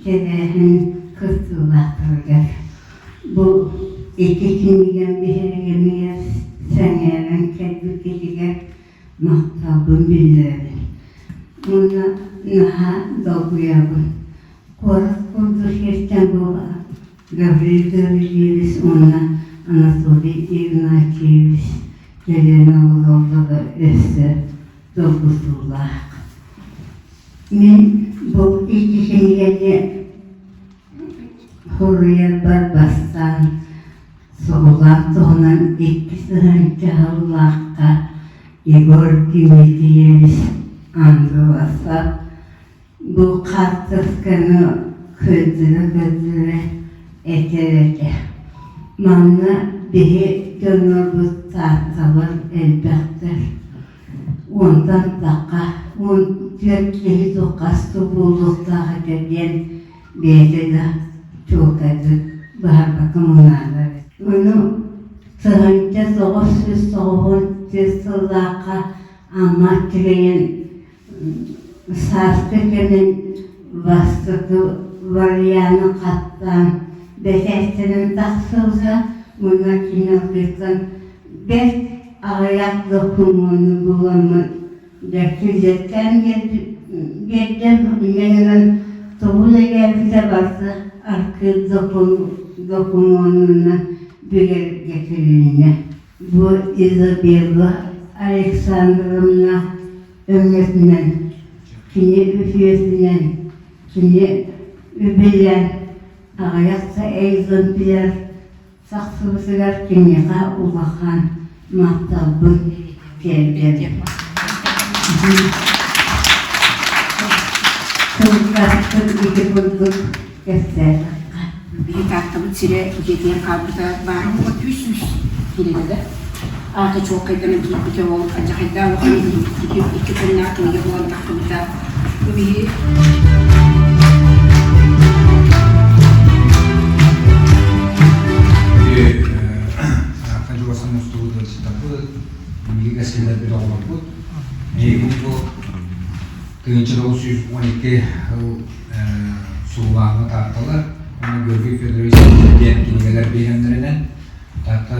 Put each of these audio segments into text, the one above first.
тэрээһин кыттыылаахтарыгар бу ити кинигэм биһирэмигэр сэҥээрэн кэлбиккитигэр махталбын биллэрэбин. Уонна наһаа долгуйабын. Куорат курдук сиртэн буола Гаврил Гаврильевич уонна Анатолий Игнатьевич кэлэн олороллоро өссө долгутуулаах. Мин бу ити кинигэни суруйарбар бастаан Сугулаах туһунан икки тыһыынча сыллаахха Егор Дмитриевич Андросов бу хаартысканы көрдөрө-көрдөрө этэр этэ. Манна биһи дьоннорбут Таатталар элбэхтэр. Уонтан тахха 14 киһи туххас буолуохтаах этэ диэн бэйэтэ да чуолкайдык быһаарбакка мунаанар. Ону 1994 сыллаахха Амма тилэйэн сааскы кэмин бастакы варианы хаттаан бэчээттэнэн тахсыбыта уонна кинилэртэн бэрт аҕыйах докумуону буламмыт дьэ сүдьэттээн биэрдим инньэ тугу үлэлээбитэ барыта архыып докумуонунан бигэргэтилиннэ. Бу Изабелла Александровна өҥөтүнэн, кини үтүөтүнэн, кини үбүлээн аҕыйах да экземпляр тахсыбытыгар киниэхэ улахан махталбын тиэрдэбин. Кылгастык ити курдук кэпсээтэххэ. Биһи Тааттабыт сирэ дьиэтигэр хаалбыта баара буола 300 киилэтэ да. Аата чуолкайданан киирбитэ ол алдьархайдаах улахан икки тоннаах кинигэ буолан тахсыбыта. Бу биһи Таатта дьуосан мустубут ыалдьыттарбыт, биһиги кэскиллэрбит оҕолорбут. Эйигин бу 1912 сыл Суллааҥҥа Таатталар уонна Георгий Федорович диэн кинигэлэр биһирэмнэринэн Таатта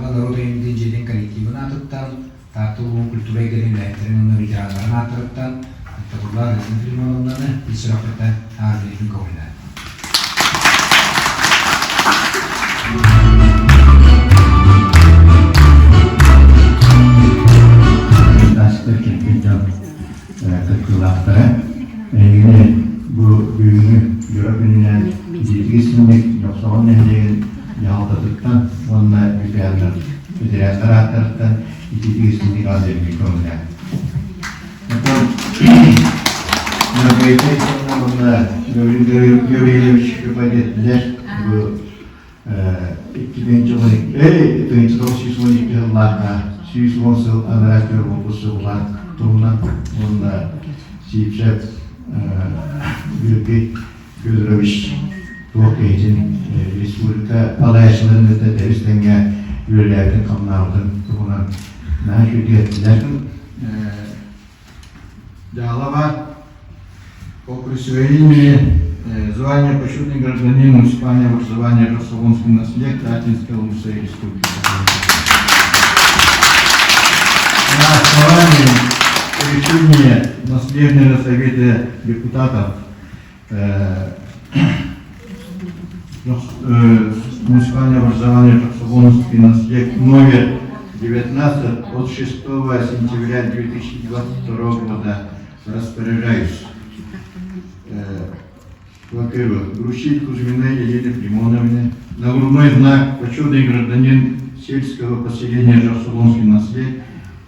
норуот айымньытын дьиэтин коллективын аатыттан Таатта улууһун культура эйгэтин үлэһиттэрин уонна ветераннарын ааттарыттан Аттатуллаах Галина Филимоновнаны ис сүрэхпиттэн эҕэрдэлиибин көҕүлээн. Настя кэлбит дьон кыттыылаахтара. Эһигини бу бүгүҥҥү дьоро күнүнэн Дьиэтигис Синник Дьохсоҕон нэһилиэгин дьаһалтатыттан уонна ветераннар ветераннар ааттарыттан итиитик истиҥник аҕалларбын көҥүлээн. Оттон Маргарита Ивановна уонна Гаврил Гаврильевич этилэр бу 2019 сыллаахха 110 сыл анараа өттүгэр буолбут сыллаах туһунан уонна Сиипсэп Георгий Федорович туох киһитин республика салайааччыларын кытта тэбис тэҥҥэ үлэлээбитин-хамнаабытын туһунан наһаа үчүгэй эттилэр. Дьаалаба по присвоению звания почетный гражданин муниципального образования Росогонский наследие Татинской Лучшей Республики. На основании решения Наследного совета депутатов муниципальное образование Росогонский наследие номер 19 от 6 сентября 2022 года распоряжаюсь. Во-первых, вручить Кузьминой Елене Филимоновне нагрудной знак «Почетный гражданин сельского поселения Жаксылонский наслед»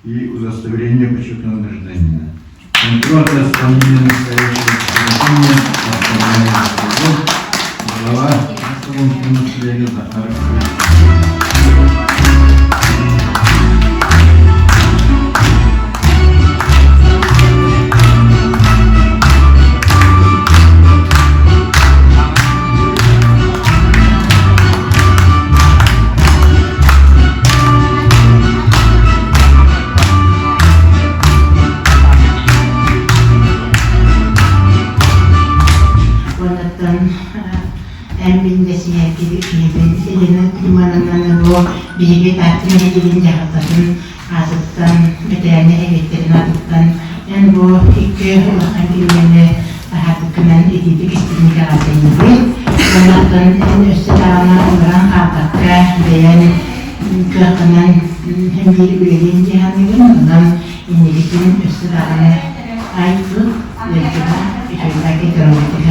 и удостоверение почетного гражданина. Контроль за исполнением настоящего распоряжения оставляет глава Жаксылонского наследия Захаров. Уоннаттан Таатта нэһилиэгин дьаһалтатын аатыттан, бэтэрээннэр эбиэттэрин аатыттан эн бу икки улахан кинигэни таһаарбыккынан итиитик истиҥник эҕэрдэлиибин. Онон эн өссө даҕаны олорон хаалбакка бэйэн кыаххынан һин биир үлэлиэн дии саныыбын. Онон инникитин өссө даҕаны ай-тут, ыалдьыма, үчүгэйдик дьоруойдуу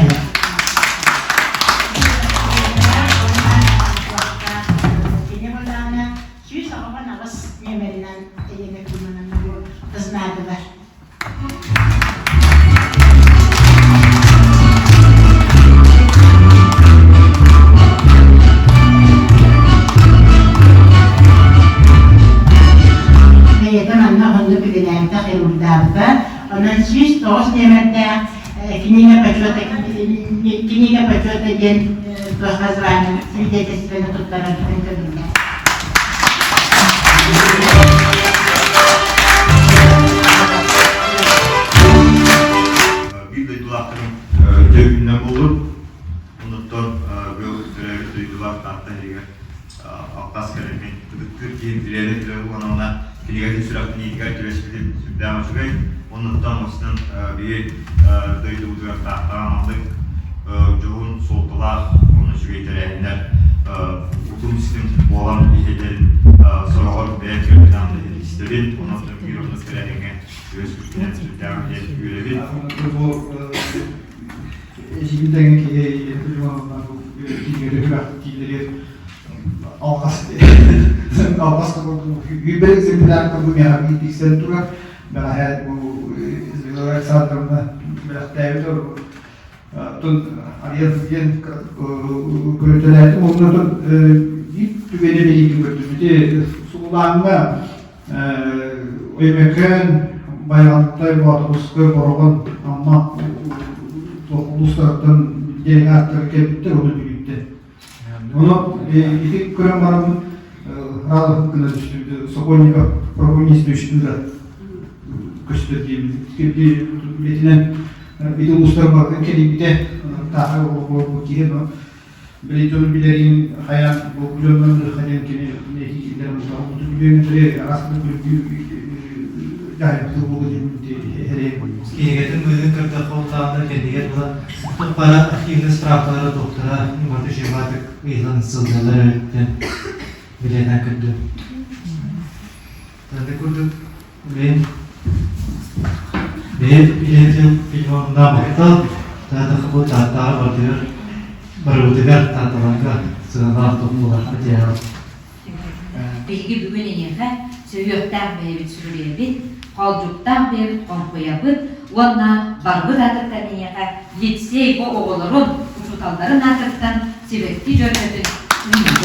Кини былаана 188 нүөмэринэн Елена Кимовна кызнаадылар. Бэйэтэ манна уһуннук үлэлээбитэ, хирурдаабыта. Онон 109 нүөмэрдээх Книга почета книга почета диэн туох название свидетельствоны туттарарбытын көҥүллээ. Биир дойдулаахтарым үтүө күнүнэн буоллун. Оннуттан быйыл төрөөбүт дойдулаах Таатта иһигэр алҕас кэлэммин ытыктыыр киһим Елена Филипповна кинигэтин сүрэхтэниитигэр түбэспитим сүрдээх үчүгэй. Оннуттан мустан биһи дойдубутугар Тааттаҕа маннык дьоһун суолталаах уонна үчүгэй тэрээһиннэр утум-ситим буолан иһэллэрин сороҕор бэйэм көрбүт истэбин. Онон биир оннук тэрээһиҥҥэ түбэспиппинэн сүрдээх диэн үөрэбин. Бу эдьиийим тэҥэ киһи кинигэлэри күрэхтиилэри алҕас алҕас күүрбэ экземпляр курдук миэхэ биир тиксэн турар. Бэҕэһээ бу Изабелла Александровна бэлэхтээбит Оттон Арыйан диэн көрүтэлээтим уонна биир түгэни бэлиэтии көрдүм. Ити Сугулааҥҥа Өймөкөөн, Байаҕантай, Боотурускай, Бороҕон, Амма туох улуустарыттан делегаттар кэлбиттэр, ону Бүлүүттэн. Ону ити көрөн бараммын ыраах гына түстүм. Сокольников Проконистович ыыра көстөр диэбит. Үлэтинэн ити улуустар барытын кэлийбитэ тааһы олоҕу киһи били дьону билэрин хайаан бу дьоннон диэн кини этии киллэрэн бутаҕын араас дьаһайбыты буолу диэн Кинигэтин быыһын көрдөххө улаатар кэннигэр була туох архивный справкалара туохтара барыта үчүгэйдик ыйыллан сылдьаллар эбиттэн билиэтэн көрдүм. Ити курдук Мин бэйэм фильмамна махтал таатахпы тааттаҕа бардыгар барыбытыгар таатталарга сыаналаах тохтуулар материал. Биһиги бүгүн эйиэхэ сүһүөхтээх бэйэбит сүгүрүйэбит, хоолдьуктаах бэйэбит хоҥкуйабыт уонна барбыт аатыттан эйиэхэ лицей бу оҕолорун, учууталларын аатыттан сибэкки дьөрбөтүн үүнэбит.